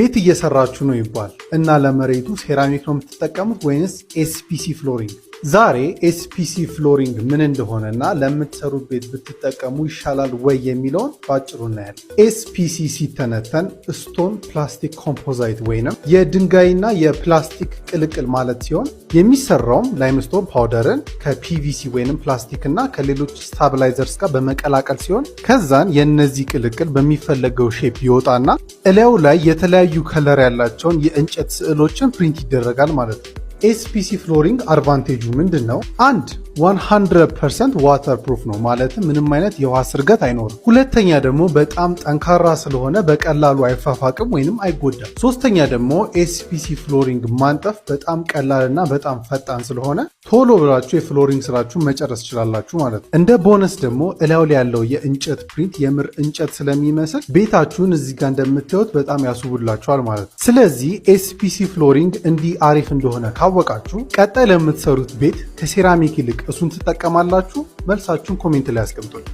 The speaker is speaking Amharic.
ቤት እየሰራችሁ ነው ይባል እና ለመሬቱ ሴራሚክ ነው የምትጠቀሙት ወይንስ SPC flooring? ዛሬ SPC flooring ምን እንደሆነና ለምትሰሩት ቤት ብትጠቀሙ ይሻላል ወይ የሚለውን በአጭሩ እናያለን። SPC ሲተነተን stone plastic composite ወይንም የድንጋይና የፕላስቲክ ቅልቅል ማለት ሲሆን የሚሰራውም limestone powder ን ከ PVC ወይንም ፕላስቲክ እና ከሌሎች stabilizers ጋር በመቀላቀል ሲሆን ከዛን የእነዚህ ቅልቅል በሚፈለገው shape ይወጣና እላዩ ላይ የተለያዩ color ያላቸውን የእንጨት ስዕሎችን print ይደረጋል ማለት ነው። SPC flooring advantage ኡ ምንድን ነው? አንድ፣ 100% waterproof ነው፣ ማለትም ምንም አይነት የውሃ ስርገት አይኖርም። ሁለተኛ ደግሞ በጣም ጠንካራ ስለሆነ በቀላሉ አይፋፋቅም ወይንም አይጎዳም። ሶስተኛ ደግሞ SPC flooring ማንጠፍ በጣም ቀላልና በጣም ፈጣን ስለሆነ ቶሎ ብላችሁ የ flooring ስራችሁን መጨረስ ትችላላችሁ ማለት ነው። እንደ ቦነስ ደግሞ እላዩ ላይ ያለው የእንጨት print የምር እንጨት ስለሚመስል ቤታችሁን እዚህ ጋር እንደምታዩት በጣም ያስውብላችኋል ማለት ነው። ስለዚህ SPC flooring እንዲህ አሪፍ እንደሆነ ካወቃችሁ ቀጣይ ለምትሰሩት ቤት ከሴራሚክ ይልቅ እሱን ትጠቀማላችሁ? መልሳችሁን comment ላይ አስቀምጡልኝ።